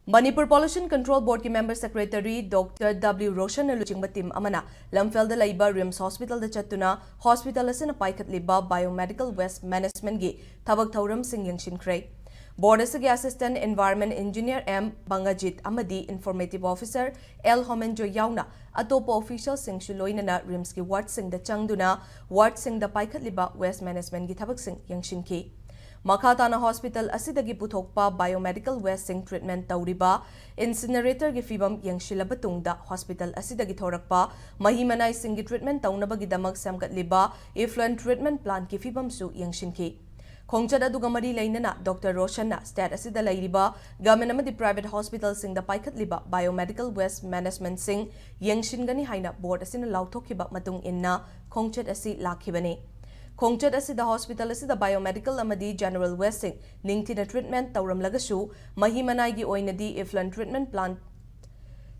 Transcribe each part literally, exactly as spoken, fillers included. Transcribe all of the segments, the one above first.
Manipur Pollution Control Board ꯀꯤ member secretary Doctor W Roshan ꯅ ꯂꯨꯆꯤꯡꯕ team ꯑꯃꯅ ꯂꯝꯐꯦꯜꯗ ꯂꯩꯕ RIMS Hospital ꯗ ꯆꯠꯇꯨꯅ hospital ꯑꯁꯤꯅ ꯄꯥꯏꯈꯠꯂꯤꯕ biomedical waste management ꯒꯤ ꯊꯕꯛ ꯊꯧꯔꯝꯁꯤꯡ ꯌꯦꯡꯁꯤꯟꯈ꯭ꯔꯦ꯫ Board ꯑꯁꯤꯒꯤ assistant environment engineer M ꯕꯪꯒꯖꯤꯠ ꯑꯃꯗꯤ informative officer L ꯍꯣꯃꯦꯟꯖꯣꯏ ꯌꯥꯎꯅ ꯑꯇꯣꯞꯄ official ꯁꯤꯡꯁꯨ ꯂꯣꯏꯅꯅ RIMS ꯀꯤ ward ꯁꯤꯡꯗ ꯆꯪꯗꯨꯅ ward ꯁꯤꯡꯗ ꯄꯥꯏꯈꯠꯂꯤꯕ waste management ꯒꯤ ꯊꯕꯛꯁꯤꯡ ꯌꯦꯡꯁꯤꯟꯈꯤ꯫ ꯃꯈꯥ ꯇꯥꯅ hospital ꯑꯁꯤꯗꯒꯤ ꯄꯨꯊꯣꯛꯄ biomedical waste ꯁꯤꯡ treatment ꯇꯧꯔꯤꯕ incinerator ꯒꯤ ꯐꯤꯕꯝ ꯌꯦꯡꯁꯤꯜꯂꯕ ꯇꯨꯡꯗ, hospital ꯑꯁꯤꯗꯒꯤ ꯊꯣꯔꯛꯄ ꯃꯍꯤ ꯃꯅꯥꯏꯁꯤꯡꯒꯤ treatment ꯇꯧꯅꯕꯒꯤꯗꯃꯛ ꯁꯦꯝꯒꯠꯂꯤꯕ effluent treatment plant ꯀꯤ ꯐꯤꯕꯝꯁꯨ ꯌꯦꯡꯁꯤꯟꯈꯤ꯫ ꯈꯣꯡꯆꯠ ꯑꯗꯨꯒ ꯃꯔꯤ ꯂꯩꯅꯅ Doctor ꯔꯣꯁꯟꯅ state ꯑꯁꯤꯗ ꯂꯩꯔꯤꯕ government ꯑꯃꯗꯤ private hospital ꯁꯤꯡꯗ ꯄꯥꯏꯈꯠꯂꯤꯕ biomedical waste management ꯁꯤꯡ ꯌꯦꯡꯁꯤꯟꯒꯅꯤ ꯍꯥꯏꯅ board ꯑꯁꯤꯅ ꯂꯥꯎꯊꯣꯛꯈꯤꯕ ꯃꯇꯨꯡ ꯏꯟꯅ ꯈꯣꯡꯆꯠ ꯑꯁꯤ ꯂꯥꯛꯈꯤꯕꯅꯤ꯫ ꯈꯣꯡꯆꯠ ꯑꯁꯤꯗ hospital ꯑꯁꯤꯗ biomedical ꯑꯃꯗꯤ general waste ꯁꯤꯡ ꯅꯤꯡꯊꯤꯅ treatment ꯇꯧꯔꯝꯂꯒꯁꯨ, ꯃꯍꯤ ꯃꯅꯥꯏꯒꯤ ꯑꯣꯏꯅꯗꯤ effluent treatment plant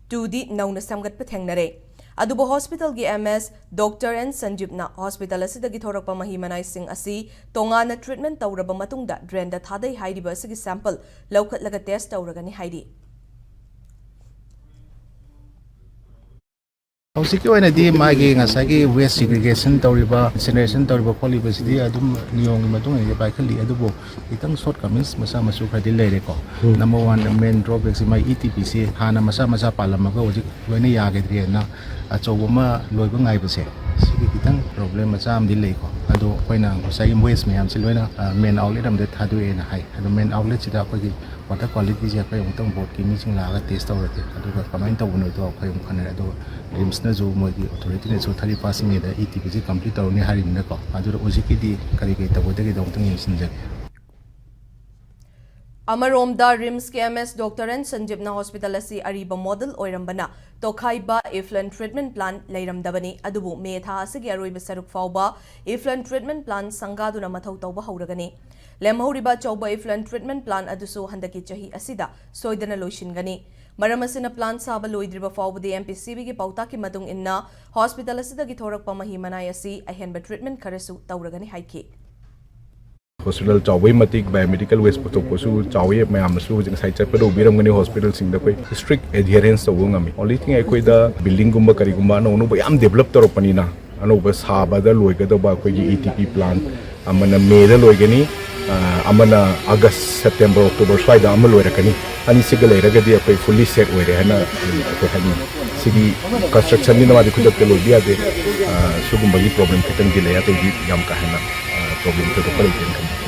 two ꯗꯤ ꯅꯧꯅ ꯁꯦꯝꯒꯠꯄ ꯊꯦꯡꯅꯔꯦ꯫ ꯑꯗꯨꯕꯨ hospital ꯒꯤ M S Doctor N ꯁꯟꯖꯤꯞꯅ hospital ꯑꯁꯤꯗꯒꯤ ꯊꯣꯔꯛꯄ ꯃꯍꯤ ꯃꯅꯥꯏꯁꯤꯡ ꯑꯁꯤ ꯇꯣꯉꯥꯟꯅ treatment ꯇꯧꯔꯕ ꯃꯇꯨꯡꯗ drain ꯗ ꯊꯥꯗꯩ ꯍꯥꯏꯔꯤꯕ ꯑꯁꯤꯒꯤ sample ꯂꯧꯈꯠꯂꯒ test ꯇꯧꯔꯒꯅꯤ ꯍꯥꯏꯔꯤ꯫ ꯍꯧꯖꯤꯛꯀꯤ ꯑꯣꯏꯅꯗꯤ ꯃꯥꯒꯤ ꯉꯁꯥꯏꯒꯤ waste segregation ꯇꯧꯔꯤꯕ, incineration ꯇꯧꯔꯤꯕ ꯈꯣꯠꯂꯤꯕꯁꯤꯗꯤ ꯑꯗꯨꯝ ꯅꯤꯌꯣꯝꯒꯤ ꯃꯇꯨꯡ ꯏꯟꯅ ꯄꯥꯏꯈꯠꯂꯤ, ꯑꯗꯨꯕꯨ ꯈꯤꯇꯪ shortcomings ꯃꯆꯥ ꯃꯁꯨ ꯈꯔꯗꯤ ꯂꯩꯔꯦꯀꯣ꯫ ꯎꯝ꯫ Number one, main drawback ꯁꯤ ꯃꯥꯒꯤ E T P ꯁꯤ ꯍꯥꯟꯅ ꯃꯆꯥ ꯃꯆꯥ ꯄꯥꯜꯂꯝꯃꯒ ꯍꯧꯖꯤꯛ ꯂꯣꯏꯅ ꯌꯥꯈꯤꯗ꯭ꯔꯦꯅ ꯑꯆꯧꯕ ꯑꯃ ꯂꯣꯏꯕ ꯉꯥꯏꯕꯁꯦ, ꯁꯤꯒꯤ ꯈꯤꯇꯪ problem ꯃꯆꯥ ꯑꯃꯗꯤ ꯂꯩꯀꯣ꯫ ꯑꯗꯣ ꯑꯩꯈꯣꯏꯅ ꯉꯁꯥꯏꯒꯤ waste ꯃꯌꯥꯝꯁꯦ ꯂꯣꯏꯅ, ꯑ, main outlet ꯑꯃꯗ ꯊꯥꯗꯣꯛꯑꯦꯅ ꯍꯥꯏ꯫ ꯑꯗꯣ main outlet ꯁꯤꯗ ꯑꯩꯈꯣꯏꯒꯤ water quality ꯁꯦ ꯑꯩꯈꯣꯏ ꯑꯃꯨꯛꯇꯪ board ꯀꯤ ꯃꯤꯁꯤꯡ ꯂꯥꯛꯑꯒ test ꯇꯧꯔꯒꯦ, ꯑꯗꯨꯒ ꯀꯃꯥꯏꯅ ꯇꯧꯕꯅꯣꯗꯣ ꯑꯩꯈꯣꯏ ꯑꯃꯨꯛ ꯈꯟꯅꯔꯦ꯫ ꯑꯗꯨꯒ RIMS ꯅꯁꯨ ꯃꯣꯏꯒꯤ authority ꯅꯁꯨ thirty first May ꯗ E T P ꯁꯤ complete ꯇꯧꯔꯅꯤ ꯍꯥꯏꯔꯤꯕꯅꯤꯅꯀꯣ, ꯑꯗꯨꯗ ꯍꯧꯖꯤꯛꯀꯤꯗꯤ ꯀꯔꯤ ꯀꯔꯤ ꯇꯧꯒꯗꯒꯦꯗꯣ ꯑꯃꯨꯛꯇꯪ ꯌꯦꯡꯁꯤꯟꯖꯒꯦ꯫ ꯑꯃꯔꯣꯝꯗ RIMS ꯀꯤ M S Doctor N ꯁꯟꯖꯤꯞꯅ hospital ꯑꯁꯤ ꯑꯔꯤꯕ model ꯑꯣꯏꯔꯝꯕꯅ ꯇꯣꯈꯥꯏꯕ effluent treatment plant ꯂꯩꯔꯝꯗꯕꯅꯤ, ꯑꯗꯨꯕꯨ May ꯊꯥ ꯑꯁꯤꯒꯤ ꯑꯔꯣꯏꯕ ꯁꯔꯨꯛ ꯐꯥꯎꯕ effluent treatment plant ꯁꯪꯒꯥꯗꯨꯅ ꯃꯊꯧ ꯇꯧꯕ ꯍꯧꯔꯒꯅꯤ꯫ ꯂꯦꯝꯍꯧꯔꯤꯕ ꯑꯆꯧꯕ effluent treatment plant ꯑꯗꯨꯁꯨ ꯍꯟꯗꯛꯀꯤ ꯆꯍꯤ ꯑꯁꯤꯗ ꯁꯣꯏꯗꯅ ꯂꯣꯏꯁꯤꯟꯒꯅꯤ꯫ ꯃꯔꯝ ꯑꯁꯤꯅ plant ꯁꯥꯕ ꯂꯣꯏꯗ꯭ꯔꯤꯕ ꯐꯥꯎꯕꯗꯤ M P C B ꯒꯤ ꯄꯥꯎꯇꯥꯛꯀꯤ ꯃꯇꯨꯡ ꯏꯟꯅ hospital ꯑꯁꯤꯗꯒꯤ ꯊꯣꯔꯛꯄ ꯃꯍꯤ ꯃꯅꯥꯏ ꯑꯁꯤ ꯑꯍꯦꯟꯕ treatment ꯈꯔꯁꯨ ꯇꯧꯔꯒꯅꯤ ꯍꯥꯏꯈꯤ꯫ ꯍꯣꯁꯄꯤꯇꯥꯜ ꯆꯥꯎꯕꯒꯤ ꯃꯇꯤꯛ ꯕꯥꯏꯑꯣꯃꯦꯗꯤꯀꯦꯜ ꯋꯦꯁ ꯄꯨꯊꯣꯛꯄꯁꯨ ꯆꯥꯎꯋꯤ꯫ ꯃꯌꯥꯝꯅꯁꯨ ꯍꯧꯖꯤꯛ ꯉꯁꯥꯏ ꯆꯠꯄꯗ ꯎꯕꯤꯔꯝꯒꯅꯤ, ꯍꯣꯁꯄꯤꯇꯥꯜꯁꯤꯡꯗ ꯑꯩꯈꯣꯏ ꯁ꯭ꯇ꯭ꯔꯤꯛ ꯑꯦꯗꯤꯌꯔꯦꯟꯁ ꯇꯧꯕ ꯉꯝꯃꯤ꯫ ꯑꯣꯟꯂꯤ ꯊꯤꯡ ꯑꯩꯈꯣꯏꯗ ꯕꯤꯜꯗꯤꯡꯒꯨꯝꯕ ꯀꯔꯤꯒꯨꯝꯕ ꯑꯅꯧ ꯑꯅꯧꯕ ꯌꯥꯝ ꯗꯦꯕꯂꯞ ꯇꯧꯔꯛꯄꯅꯤꯅ, ꯑꯅꯧꯕ ꯁꯥꯕꯗ ꯂꯣꯏꯒꯗꯧꯕ ꯑꯩꯈꯣꯏꯒꯤ ꯏ ꯇꯤ ꯄꯤ ꯄ꯭ꯂꯥꯟ ꯑꯃꯅ ꯃꯦꯗ ꯂꯣꯏꯒꯅꯤ, ꯑ, ꯑꯃꯅ ꯑꯥꯒꯁ, ꯁꯦꯞꯇꯦꯝꯕꯔ, ꯑꯣꯛꯇꯣꯕꯔ ꯁ꯭ꯋꯥꯏꯗ ꯑꯃ ꯂꯣꯏꯔꯛꯀꯅꯤ꯫ ꯑꯅꯤꯁꯤꯒ ꯂꯩꯔꯒꯗꯤ ꯑꯩꯈꯣꯏ ꯐꯨꯜꯂꯤ ꯁꯦꯠ ꯑꯣꯏꯔꯦ ꯍꯥꯏꯅ ꯑꯩꯈꯣꯏ ꯍꯥꯏꯅꯤꯡꯉꯤ꯫ ꯁꯤꯗꯤ ꯀꯟꯁꯇ꯭ꯔꯛꯁꯟꯅꯤꯅ ꯃꯥꯗꯤ ꯈꯨꯗꯛꯇ ꯂꯣꯏꯕ ꯌꯥꯗꯦ꯫ ꯑ, ꯁꯤꯒꯨꯝꯕꯒꯤ ꯄ꯭ꯔꯣꯕ꯭ꯂꯦꯝ ꯈꯤꯇꯪꯗꯤ ꯂꯩ, ꯑꯇꯩꯗꯤ ꯌꯥꯝ ꯀꯥ ꯍꯦꯟꯅ, ꯑ, ꯄ꯭ꯔꯣꯕ꯭ꯂꯦꯝ ꯊꯣꯏꯗꯣꯛꯄ ꯂꯩꯇꯦꯅ ꯈꯜꯂꯤ꯫